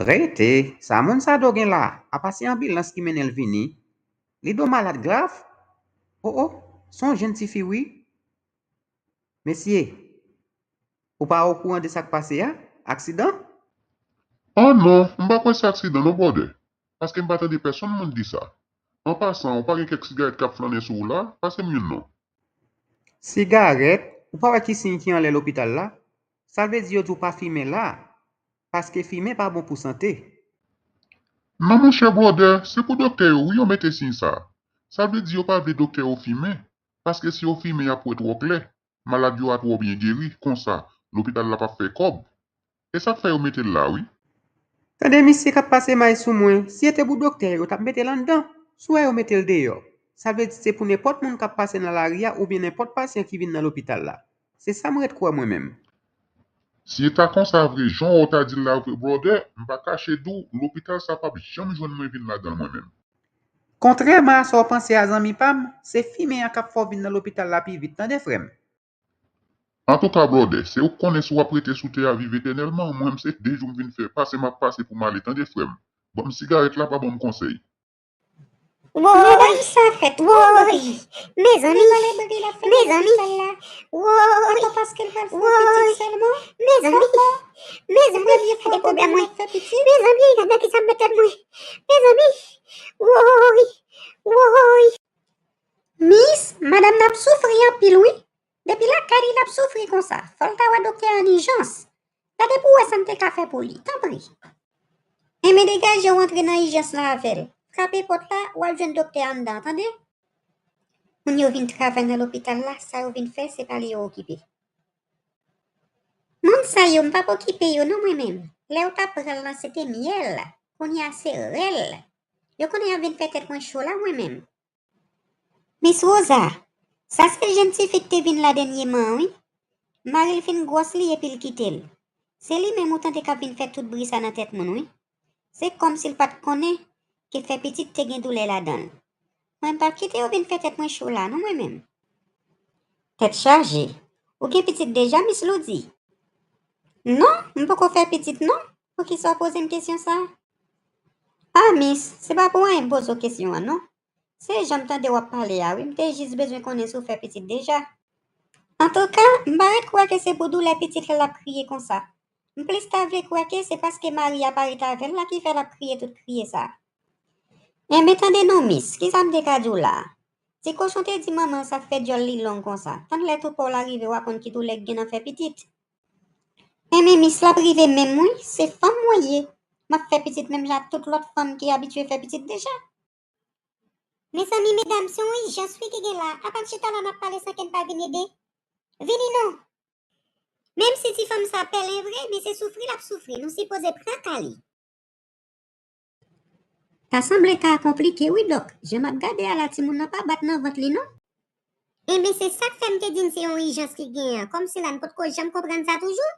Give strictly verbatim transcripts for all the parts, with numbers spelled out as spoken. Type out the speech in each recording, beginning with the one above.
Rete, sa moun sa do gen la? Apa se anbilans ki mennen l vini? Li do malad grav? O, o, se yon jenn tifi wi. Mesye, ou pa okouran de sa k pase a? Aksidan? O non, m pa kwè se aksidan non, brother. Paske m pa tande pèsonn moun di sa. An pasan, ou pa gen kèk sigarèt k ap flannen sou ou la? Pase m youn non. Sigarèt? Ou pa wè ki siy ki anlè lopital la? Sa vle di yo di w pa fimen la, paske fimen pa bon pou sante. Non monchè brother, se pou doktè yo wi yo mete siy sa. Sa vle di yo pa vle doktè yo fimen, paske si yo fimen y ap wè twò klè, malad yo a twò byen geri, konsa, lopital la p ap fè kòb. E sa k fè yo mete l la wi. Tande misye k ap pase may sou mwen, si e te pou doktè yo t ap mete l anndan, sou wè yo mete l deyò. Sa vle di se pou nenpòt moun k ap pase nan lari a oubyen nenpòt pasyan ki vin nan lopital la. Se sa m ret kwè mwen menm. Si e ta konsa vre, jan w ta di l la vre brother, m pa kache di w, lopital sa p ap janm jwenn mwen vin ladan l mwen menm. Kontrèman a sa w panse a zanmi pa m, se fimen an k ap fè w vin nan lopital la pi vit tande frè m. Antouka brother, se ou k konnen si w ap rete sou tè a viv etènèlman, mwen menm se de jou m vin fè, pase m ap pase pou m ale tande frè m. Ban m sigarèt la pa ban m konsèy. Woy, sa fèt, woy! Mezanmi, mezanmi, woy, woy! Mezanmi, mezanmi, gade pwoblèm mwen! Mezanmi, gade nan kisa m met tèt mwen! Mezanmi, woy, woy! Mis, madanm nan ap soufri anpil wi. Depi lakay li l ap soufri konsa, fò l ta wè doktè an ijans. Gade pou w wè sa m te ka fè pou li, tanpri. Enben degaje w antre nan ijans la avè l. Frape pòt la, w al jwenn doktè anndan, tande? Moun yo vin travay nan lopital la, sa yo vin fè, se pa li yo okipe. Moun sa yo, m p ap okipe yo non mwen menm. Lè yo t ap pran l lan se te myèl, kounye a se rèl. Yo konnen y ap vin fè tèt mwen cho la mwen menm. Miss Rosa, sa se jenn tifi k te vin la dènyèman an wi. Mari l fin gwòs li epi l kite l. Se li menm ou tande k ap vin fè tout bri sa nan tèt moun wi. Se kòmsi l pa t konnen ke fè pitit te gen doulè ladan l. Mwen m p ap kite yo vin fè tèt mwen cho la non mwen menm. Tèt chaje. Ou gen pitit deja Miss Loudy? Non, m poko fè pitit non. Poukisa w poze m kesyon sa? Ah Miss, se pa pou anyen m poze w kesyon an non. Se jan m tande w ap pale a wi, m te jis bezwen konnen si w fè pitit deja. Antouka, m pa ret kwè ke se pou doulè pitit la l ap kriye konsa. M plis ta vle kwè ke se paske mari a pa ret avè l la ki fè l ap kriye tout kriye sa. Enben tande non Miss, kisa m te ka di w la a? Ti kochon te di manman l sa k fè dyòl li long konsa, tann lè tou pa w la rive w a konn ki doulè k gen nan fè pitit. Enben Miss l ap rive menm wi, se fanm mwen ye. M ap fè pitit menm jan ak tout lòt fanm ki abitye fè pitit deja. Mezanmi medam, se yon ijans wi ki gen la. Apa n chita la n ap pale san ke n pa vin ede? Vini non! Menm si ti fanm sa pèlen vre, men se soufri l ap soufri, nou sipoze pran ka li. Ta sanble ka a konplike wi dòk, jan m ap gade a la timoun nan pa bat nan vant li non. Enben se sa k fè m te di n se yon ijans ki gen an, kòmsi la n potko janm konprann sa toujou?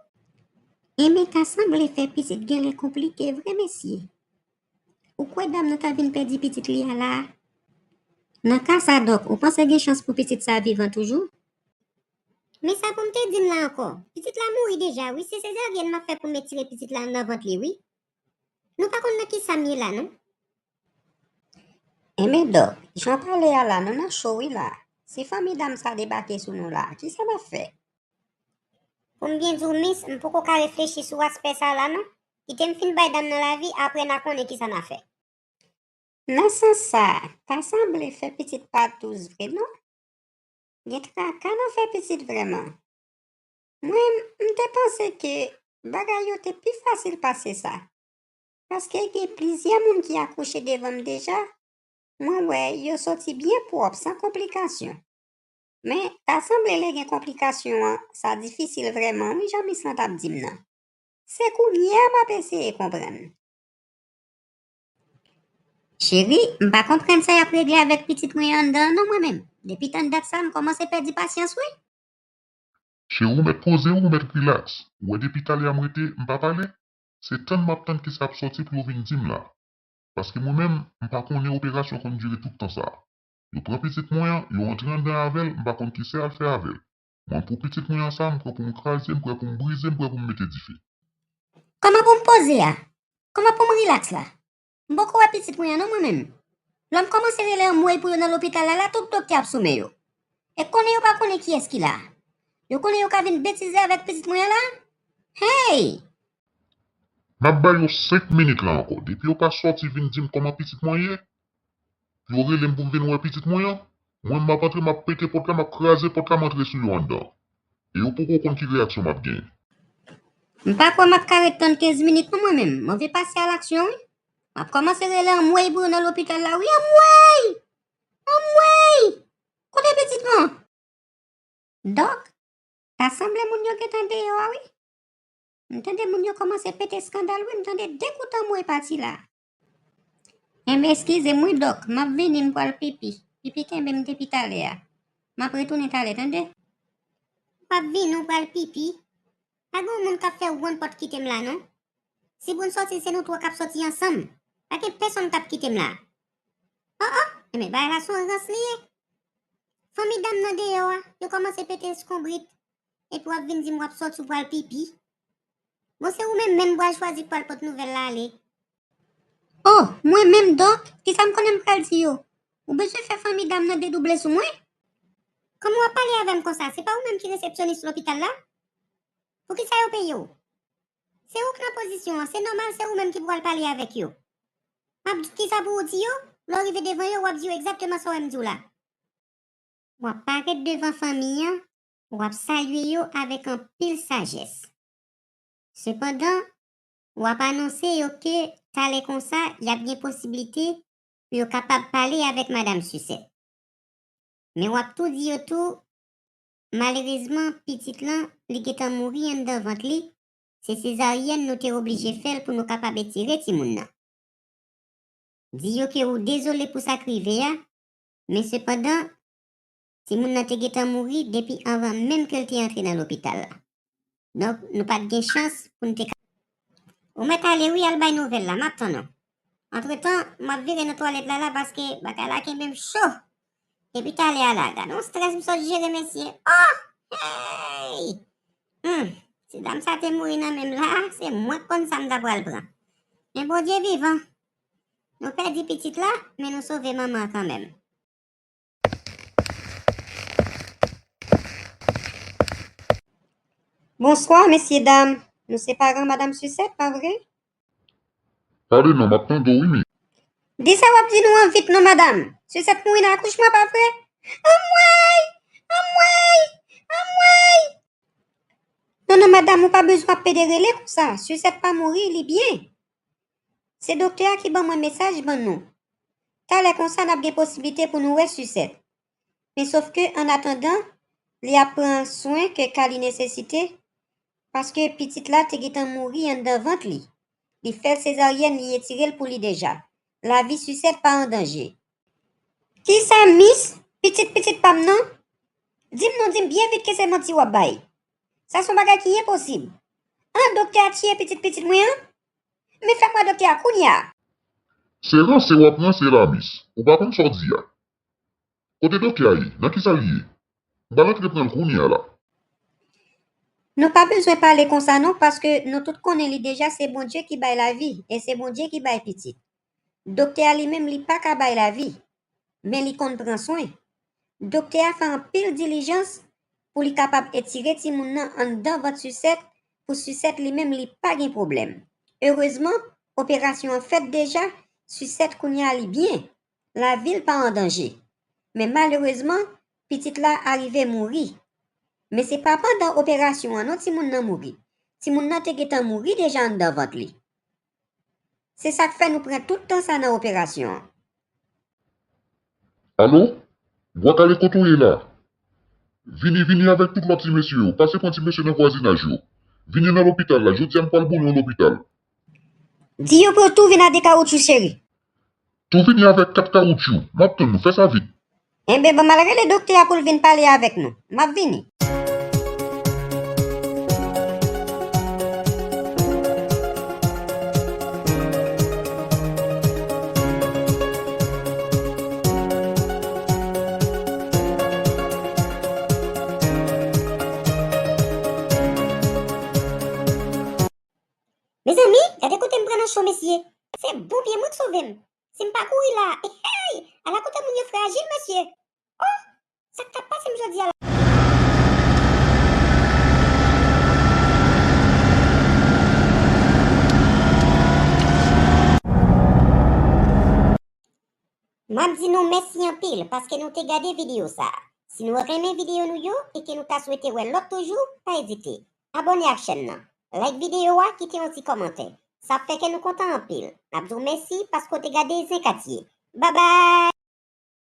Enben ta sanble fè pitit genlè konplike vre mesye. Ou kwè dam nan ta vin pèdi pitit li a la a? Nan ka sa dòk, ou panse gen chans pou pitit sa vivan toujou? Men sa pou m te di n la ankò, pitit la mouri deja wi, se sezaryèn m ap fè pou m etire pitit la anndan vant li wi. Nou pa konn nan kisa m ye la non. Enben dòk, jan w pale a la nou nan cho wi la. Si fanmi dam sa debake sou nou la, kisa n ap fè? Pou m byen di w Miss, m poko ka reflechi sou aspè sa la non. Kite m fin bay dam nan lavi, apre n a konnen kisa n a fè. Nan sans sa, ta sanble fè pitit pa dous vre non. Gen traka nan fè pitit vrèman. Mwen, m te panse ke bagay yo te pi fasil pase sa. Paske gen plizyè moun ki akouche devan m deja, mwen wè yo soti byen pwòp san konplikasyon. Men, ta sanble lè gen konplikasyon an, sa difisil vrèman wi jan Miss lan t ap di m nan. Se kounye a m ap eseye konprann. Cheri, m pa konprann sa y ap regle avèk pitit mwen anndan an non mwen menm. Depi tann dat sa, m kòmanse pèdi pasyans wi. Cheri, ou mèt poze w, ou mèt rilaks. Ou wè depi talè a m rete, m pa pale? Se tann m ap tann kisa ap sòti pou yo vin di m la. Paske mwen menm, m pa konnen operasyon konn dire tout tan sa. Yo pran pitit mwen an, yo antre anndan avè l, m pa konn kisa y al fè avè l. Mwen pou pitit mwen an sa, m prè pou m kraze, m prè pou m brize, m prè pou m mete dife. Kòman pou m poze a? Kòman pou m rilaks la? M poko wè pitit mwen an non mwen menm. Lè m kòmanse rele anmwey pou yo nan lopital la, la tout doktè ap sou men yo. E konnen yo pa konnen kiyès ki la. Yo konnen yo ka vin betize avèk pitit mwen an la? Hey! M ap ba yo senk minit la ankò. Depi yo pa sòti vin di m kòman pitit mwen ye, pou yo rele m pou m vin wè pitit mwen an, mwen m ap antre, m ap pete pòt la, m ap kraze pòt la, m antre sou yo anndan. E yo poko konn ki reyaksyon m ap genyen. M pa kwè m ap ka ret tann kenz minit non mwen menm. M anvi pase a laksyon wi. M ap kòmanse rele anmwey pou yo nan lopital la wi. Anmwey! Anmwey! Kote pitit mwen? Dòk, ta sanble moun yo gentan deyò a wi. M tande moun yo kòmanse pete eskandal wi, m tande de kout anmwey pati la. Enben eskize m wi dòk, m ap vini m pral pipi. Pipi kenbe m depi talè a. M ap retounen talè tande. W ap vini w pral pipi? Pa gen yon moun k ap fè w wonn pòt kite m la non. Si pou n sòti se nou twa k ap sòti ansanm. Pa gen pèsonn k ap kite m la. Oh oh, enben bagay la se yon rans li ye. Fanmi dam nan deyò a, yo kòmanse pete eskonbrit. Epi w ap vin di m w ap sòti w pral pipi. Bon se ou menm menm m pral chwazi k pral pot nouvèl la ale. Oh, mwen menm dòk, kisa m konnen m pral di yo? Ou bezwen fè fanmi dam nan dedouble sou mwen? Kòman w ap pale avè m konsa? Se pa ou menm ki resepsyonis lopital la? Poukisa yo peye w? Se ou k nan pozisyon an, se nòmal se ou menm ki pral pale avèk yo. M ap di kisa pou ou di yo, lè w rive devan yo w ap di yo egzakteman sa w wè m di w la. W ap parèt devan fanmi an, w ap salye yo avèk anpil sajès. Sepandan, w ap anonse yo ke talè konsa y ap gen posiblite pou yo kapab pale avèk madanm Sisèt. Men w ap tou di yo tou, malerezman pitit lan li gentan mouri anndan vant li, se sezaryèn nou te oblije fè l pou nou kapab etire timoun nan. Di yo ke ou dezole pou sa k rive a, men sepandan, timoun nan te gentan mouri depi anvan menm ke l te antre nan lopital la. Donk, nou pa t gen chans pou n te ka. Ou mèt ale wi al bay nouvèl la, m ap tann ou. Antretan, m ap vire nan twalèt la la paske bagay la kenbe m cho. Depi talè a la, gad yon strès m sot jere mesye. Oh! Hey! Humm, si dam sa te mouri nan men m la, se mwen k konn sa m ta pral pran. Men Bondye vivan. Nou pèdi pitit la, men nou sove manman an kanmenm. Bonswa, mesye dam. Nou se paran madanm Sisèt, pa vre? Pale non, m ap tande w wi, mi. Di sa w ap di nou an vit non, madanm. Sisèt mouri nan akouchman, pa vre? Anmwey! Anmwey! Anmwey! Non, non, madanm, ou pa bezwen ap pede rele konsa. Sisèt pa mouri, li byen. Se doktè a ki ban mwen mesaj ban nou. Talè konsa n ap gen posiblite pou nou wè Sisèt. Men sof ke annatandan, li ap pran swen ke ka li nesesite, paske pitit la te gentan mouri anndan vant li. Li fè l sezaryèn, li etire l pou li deja. Lavi Sisèt pa an danje. Kisa, mis? Pitit pitit pa m nan? Di m non, di m byen vit ke se manti w ap bay. Sa se yon bagay ki enposib. An, doktè a tiye pitit pitit mwen an? Men fè m wè doktè a kounye a. Se ranse w ap ranse la, mis. Ou pa konn sa w di a. Kote doktè a ye? Nan kisa l ye? M pral antre pran l kounye a la. Nou pa bezwen pale konsa non, paske nou tout konnen li deja se Bondye ki bay lavi, e se Bondye ki bay pitit. Doktè a li menm li pa ka bay lavi, men li konn pran swen. Doktè a fè anpil dilijans pou li kapab etire timoun nan anndan vant Sisèt, pou Sisèt li menm li pa gen pwoblèm. Erezman, operasyon an fèt deja, Sisèt kounye a li byen. Lavi l pa an danje. Men malerezman, pitit la arive mouri. Men se pa pandan operasyon an non timoun nan mouri. Timoun nan te gentan mouri deja anndan vant li. Se sa k fè nou pran tout tan sa nan operasyon an. Alo? Bwa Kale, kote w ye la? Vini, vini avèk tout lòt ti mesye yo. Pase pran ti mesye nan vwazinaj yo. Vini nan lopital la. Jodi a m pral boule w lopital. Di yo pou yo tou vin a de kawoutchou cheri. Tou vini avèk kat kawoutchou. M ap tann nou. Fè sa vit. Enben, ban m al rele doktè a pou l vin pale avèk nou. M ap vini. Mezanmi, gade kote m pran nan Cho mesye, se bon pye mwen k sove m. Si m pa kouri la, ehey, ala kote moun yo frajil mesye. Oh, sa k ap pase m jodi a la? M ap di nou mèsi anpil paske nou te gade videyo sa a. Si nou renmen videyo nou yo e ke nou ta swete wè lòt toujou, pa ezite. Abòne ak chèn nan. Like videyo a, kite yon ti kòmantè. Sa ap fè kè nou kontan anpil. N ap di w mèsi paske w te gade Zen Katye. Babay!